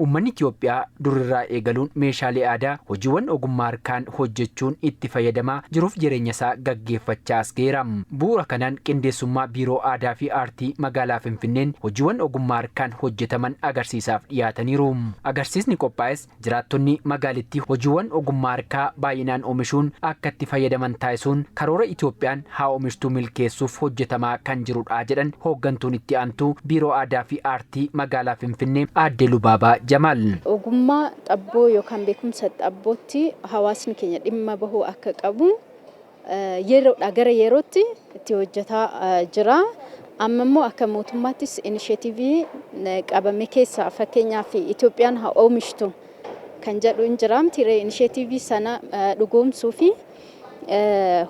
Uummanni Itoophiyaa durirraa eegaluun meeshaalee aadaa hojiiwwan ogummaa harkaan hojjechuun itti fayyadamaa jiruuf jireenya isaa gaggeeffachaa as ga'eera. Bu'uura kanaan qindeessummaa Biiroo Aadaa fi Aartii magaalaa Finfinneen hojiiwwan ogummaa harkaan hojjetaman agarsiisaaf dhiyaataniiru. Agarsiisni qophaa'es jiraattonni magaalittii hojiiwwan ogummaa harkaa baay'inaan oomishuun akka itti fayyadaman taasisuun karoora Itoophiyaan haa oomishtuu milkeessuuf hojjetamaa kan jirudha jedhan hooggantuun itti aantuu Biiroo Aadaa fi Aartii magaalaa Finfinnee Aadde Lubaabaa Jamaal. Ogummaa xabboo yookaan beekumsa xabbootti hawaasni keenya dhimma bahuu akka qabu yeroodhaa gara yerootti itti hojjetaa jira. Amma immoo akka mootummaattis initiative qabame keessaa, fakkeenyaaf, Itoophiyaan haa oomishtu kan jedhu hin jiraamti. Initiative sana dhugoomsuu fi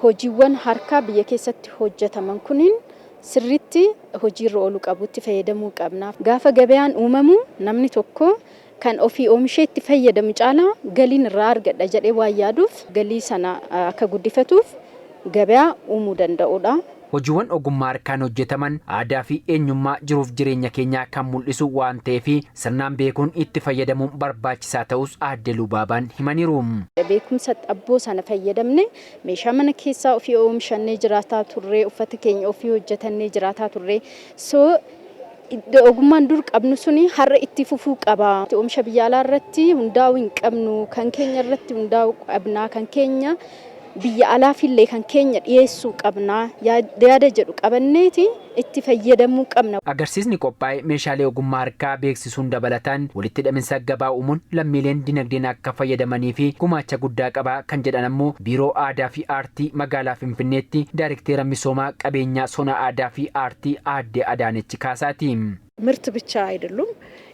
hojiiwwan harkaa biyya keessatti hojjetaman kuniin sirriitti hojiirra ooluu qabu, itti fayyadamuu qabna. Gaafa gabayaan uumamu namni tokko kan ofii oomishee itti fayyadamu caalaa galiin irraa argadha jedhee waan yaaduuf, galii sana akka guddifatuuf gabayaa uumuu danda'udha. Hojiiwwan ogummaa harkaan hojjetaman aadaa fi eenyummaa jiruuf jireenya keenyaa kan mul'isu waan ta'eef, sirnaan beekuun itti fayyadamuun barbaachisaa ta'us Aadde Lubaabaan himaniiru. Beekumsa xabboo sana fayyadamne meeshaa mana keessaa ofii oomishannee jiraataa turre, uffata keenya ofii hojjetannee jiraataa turre. So ogummaan dur qabnu suni har'a itti fufuu qaba. Oomisha biyya alaa irratti hundaa'uu hin qabnu, kan keenya irratti hundaa'uu qabna, kan keenya biyya alaafillee kan keenya dhiyeessuu qabna yaada jedhu qabanneeti itti fayyadamuu qabna. Agarsiisni qophaa'e meeshaalee ogummaa harkaa beeksisuun dabalataan walitti hidhaminsa gabaa uumuun lammiileen dinagdeen akka fayyadamanii fi gumaacha guddaa qaba kan jedhan ammoo Biiroo Aadaa fi Aartii magaalaa Finfinneetti Daayirekteera misoomaa qabeenyaa sona aadaa fi aartii Aadde Adaanech Kaasaati. ምርት ብቻ አይደሉም።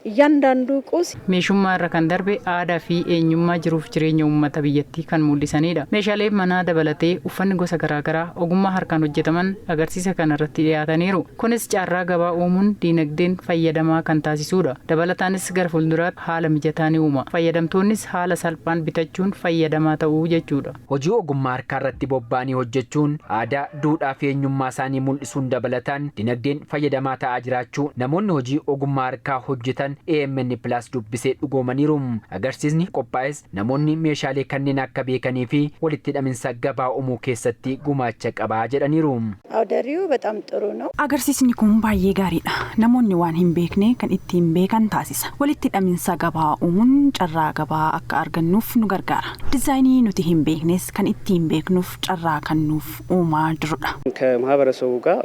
እያንዳንዱ ቁስ Meeshummaa irra kan darbe aadaa fi eenyummaa jiruuf jireenya uummata biyyattii kan mul'isanidha. Meeshaalee manaa dabalatee uffanni gosa garaagaraa ogummaa harkaan hojjetaman agarsiisa kana irratti dhiyaataniiru. Kunis carraa gabaa uumuun diinagdeen fayyadamaa kan taasisudha. Dabalataanis gara fuulduraatti haala mijataa ni uuma. Fayyadamtoonnis haala salphaan bitachuun fayyadamaa ta'uu jechuudha. Hojii ogummaa harkaa irratti bobba'anii hojjechuun aadaa, duudhaa fi eenyummaa isaanii mul'isuun dabalataan dinagdeen fayyadamaa ta'aa jiraachuu namoonni hojii ogummaa harkaa hojjetan AMN Plus dubbisee dhugoomaniiru. Agarsiisni qophaa'es namoonni meeshaalee kanneen akka beekanii fi walitti hidhaminsa gabaa uumuu keessatti gumaacha qabaa jedhaniiru. አውደ ርዕዩ በጣም ጥሩ ነው። Agarsiisni kun baay'ee gaariidha. Namoonni waan hin beekne kan ittiin beekan taasisa. Walitti hidhaminsa gabaa uumuun carraa gabaa akka argannuuf nu gargaara. Dizaayinii nuti hin beeknes kan ittiin beeknuuf carraa kan nuuf uumaa jirudha. ከማህበረሰቡ ጋር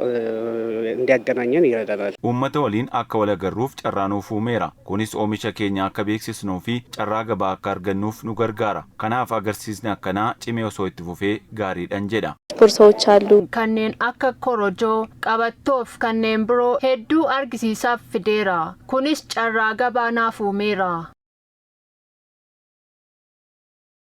እንዲያገናኘን ይረዳናል። Uummata waliin akka wal agarruuf carraa nuuf uumeera. Kunis oomisha keenya akka beeksisnuu fi carraa gabaa akka argannuuf nu gargaara. Kanaaf agarsiisni akkanaa cimee osoo itti fufee gaariidhan jedha. ቦርሳዎች አሉ። Kanneen akka korojoo, qabattoof kanneen biroo hedduu argisiisaaf fideera. Kunis carraa gabaa naaf uumeera.